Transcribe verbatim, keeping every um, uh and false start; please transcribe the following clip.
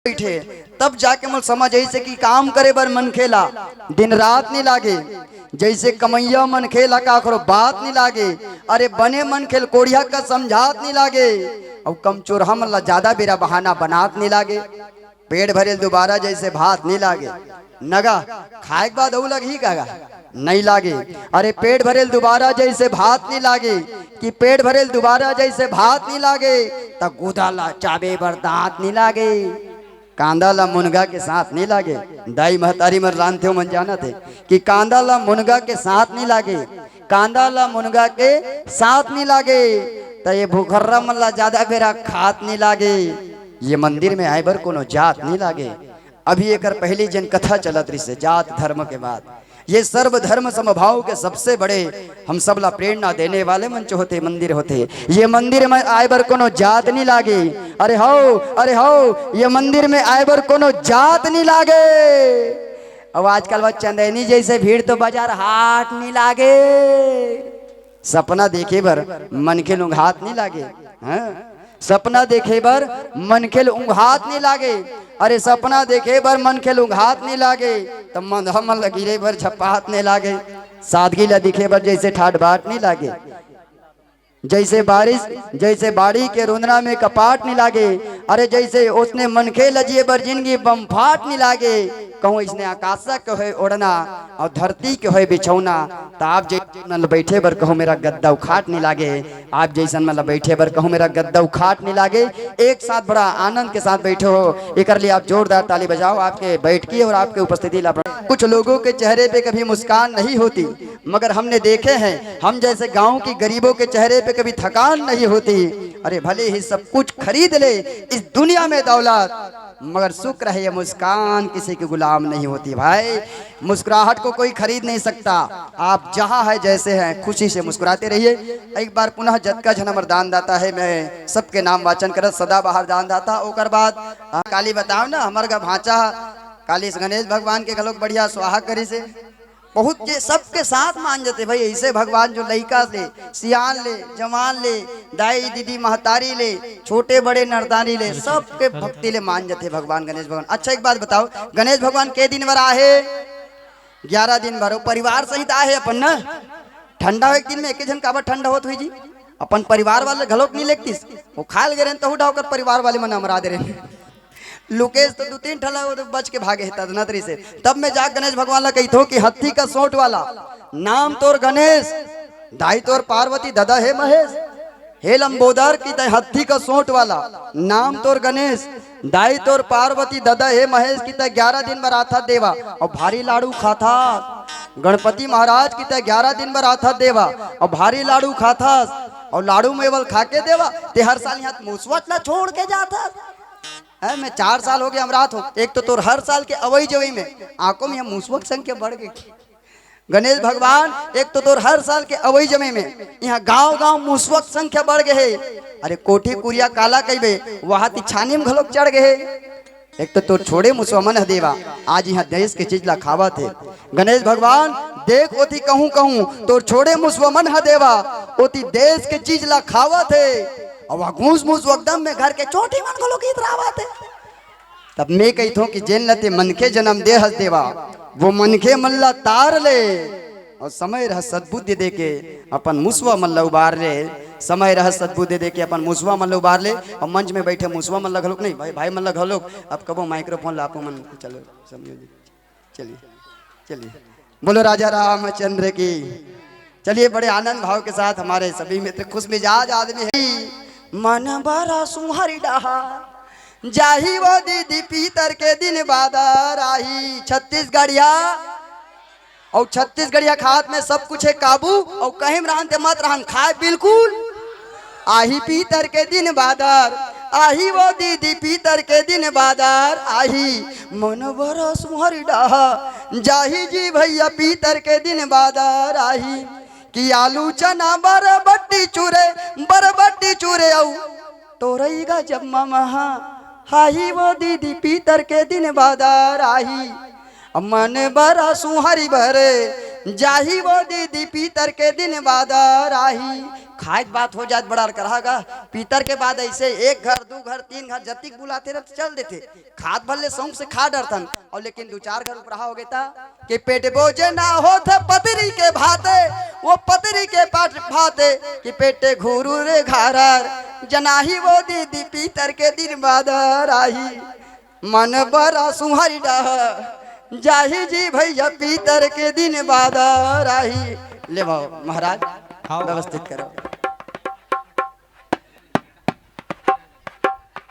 बइठे, तब जाके मोला समझ आइसे कि काम करे बर मनखे ला दिन रात नइ लागे। जइसे कमइया मनखे ला काकरो बात नइ लागे, अरे बने मनखे ल कोढ़िया कस समझात नइ लागे, अउ कमचोरहा मन ला जादा बेरा बहाना बनात नइ लागे। पेट भरे ल दुबारा जइसे भात नइ लागे, नगा खाए के बाद अउ लगही का गा? नइ लागे। अरे पेट भरे ल दुबारा जइसे भात नइ लागे, कि पेट भरे ल दुबारा जइसे भात नइ लागे, त गुदा ला चाबे बर दांत नइ लागे। कांदा ला मुनगा के साथ नइ लागे। दाई महतारी मन रांधथे, ओमन जानत हे कि कांदा ला मुनगा के साथ नइ लागे, कांदा ला मुनगा के साथ नइ लागे, त ये भूखर्रा मन ला जादा बेरा खात नइ लागे। ये मंदिर में आए बर कोनो जात नइ लागे। अभी एकर पहिली जेन कथा चलत रहिसे जात धर्म के बात, ये सर्व धर्म समभाव के सबसे बड़े हम सब ला प्रेरणा देने वाले मंच होथे, मंदिर होथे। ये मंदिर में आए बर कोनो जात नइ लागे। अरे हव, अरे हव, ये मंदिर में आए बर कोनो जात नइ लागे। अउ आजकल वो चंदैनी जइसे भीड़ तो बाजार हाट नइ लागे। सपना देखे बर मनखे ल ऊंघात नइ लागे। हाँ? सपना देखे बर मनखे ल ऊंघात नइ लागे। अरे सपना देखे बर मनखे ल ऊंघात नइ लागे, त मंदहा मन ल गिरे बर झपात नइ लागे। सादगी ल दिखे बर जइसे ठाट बाट नइ लागे। जइसे बारिश, जइसे बाड़ी के रोंदना में कपाट नइ लागे। अरे जइसे ओसने मनखे ल जिए बर जिनगी बमफाट नइ लागे। कहूँ अइसने आकाश के होय ओढ़ना अउ धरती के होय बिछौना, त आप जइसन मन ल बइठे बर कहूँ मेरा गद्दा अउ खाट नइ लागे। आप जइसन मन ल बइठे बर कहूँ मेरा गद्दा अउ खाट नइ लागे। एक साथ बड़ा आनंद के साथ बइठे हो, एकर लिए आप जोरदार ताली बजाओ। आपके बैठकी और आपके उपस्थिति ला बड़ा, कुछ लोगों के चेहरे पे कभी मुस्कान नहीं होती, मगर हमने देखे हैं, हम जैसे गांव की गरीबों के चेहरे पे कभी थकान नहीं होती। अरे भले ही सब कुछ खरीद ले इस दुनिया में दौलत, मगर शुक्र है ये मुस्कान किसी की गुलाम नहीं होती भाई। मुस्कुराहट को कोई खरीद नहीं सकता। आप जहाँ है, जैसे हैं, खुशी से मुस्कुराते रहिए। एक बार पुनः जतका झन हमर दानदाता है, मैं सबके नाम वाचन करत, सदाबहार दानदाता। ओकर बाद, हाँ, काली बताओ ना, हमर का भांचा काली से गणेश भगवान के घलोक बढ़िया स्वाहा करिसे। बहुत जे सबके साथ मान जथे भाई, अइसे भगवान जो लइका ले, सियान ले, जवान ले, दाई, दीदी, महतारी ले, छोटे बड़े नरदानी ले, सबके भक्ति ले मान जथे भगवान गणेश भगवान। अच्छा, एक बात बताओ, गणेश भगवान के दिन बर आहे? ग्यारह दिन बर। अउ परिवार सहित आहे अपन न? ठंडा हो एक दिन में, एक झन काबर ठंडा होत हुई जी? अपन परिवार वाले घलोक नइ लेगतिस, वो खाल गे रहेन, तहू डा ओकर परिवार वाले मन अमरा दे रहेन। लुकेस तो दू तीन ठला वो तो बच के भागे हे तदनतरी से। तब मैं जा गणेश भगवान ला कहिथों कि हत्ती का सोंट वाला, नाम तोर गणेश, दाई तोर पार्वती, ददा हे महेश। हे लंबोदर कि तैं हत्ती का सोंट वाला, नाम तोर गणेश, दाई तोर पार्वती, ददा हे महेश कि तैं ग्यारह दिन बर आथस देवा अउ भारी लाड़ू खाथस। गणपति महाराज कि तैं ग्यारह दिन बर आथस देवा अउ भारी लाड़ू खाथस, अउ लाड़ू में वल खा के देवा, तैं हर साल इहाँ मुसवा ला छोड़ के जाथस। हैं, मैं चार साल हो गे अमरात हों। एक तो तोर हर साल के अवई जवई में आंखों में ये मुसवा के संख्या बढ़ गे। गणेश भगवान, एक तो तोर हर साल के अवई जवई में इहाँ गांव-गांव मुसवा के संख्या बढ़ गे हे। अरे कोठी कुरिया काला कहिबे, वहां ती छानी में घलोक चढ़ गे हे। एक तो तोर छोड़े मुसवा मन ह देवा, आज इहाँ देश के चीज ला खावत हे। गणेश भगवान, देख ओती कहूं-कहूं तोर छोड़े मुसवा मन ह देवा, ओती देश के चीज ला खावत हे। अउ वह घूस मुसवा एकदम में घर के चोटी मन घलोक इतरावत हे। तब मैं कहिथों कि जेन ल तैं मनखे जनम दे हस देवा, वो मनखे मन ला तार ले, अउ समय रह सद्बुद्धि दे के अपन मुसवा मन ला उबार ले। समय रह सद्बुद्धि दे के अपन मुसवा मन ला उबार ले। अउ मंच में बइठे मुसवा मन ला घलोक नहीं, भाई, भाई मन ला घलोक, अब कबो माइक्रोफोन ला आपो मन, चलो, समझो जी। चलिए, चलिए, बोलो राजा रामचंद्र की। चलिए, बड़े आनंद भाव के साथ हमारे सभी मित्र खुश मिजाज आदमी है। मन बरा सुहरी डहा, जाही वो दीदी पीतर के दिन बादर आही। छत्तीसगढ़िया अउ छत्तीसगढ़िया खात में सब कुछ हे काबू, अउ कहीं रहन ते मत रहन खाए बिल्कुल। आही पीतर के दिन बादर, आही वो दीदी पीतर के दिन बादर आही। मन बरा सुहरी डहा, जाही जी भइया पीतर के दिन बादर आही। कि आलू चना बरबट्टी चूरे, बरबट्टी चूरे अउ तोरई गा जम्मा महा, हाही वो दीदी पीतर के दिन बादर आही। अब मन बरा सुहरी भरे जाही वो दीदी, पीतर के दिन बादर आही। खाए के बात हो जात बड़ा कर रहा गा। पीतर के बाद ऐसे एक घर, दू घर, तीन घर, जतिक बुलाते रह चल देते। खात भले शौक से खा डरथन, और लेकिन दू चार घर उपराहा हो गए था कि पेट बोझे ना होत पतरी के भाते, वो पतरी के पाट भाते कि पेटे घुरू रे घारर जनाही वो दीदी, पीतर के दिन बादर आही। मन बरा सुहरी डह जाही जी भैया, पीतर के दिन बादर आही। ले भाव महाराज, हाँ। व्यवस्थित करो।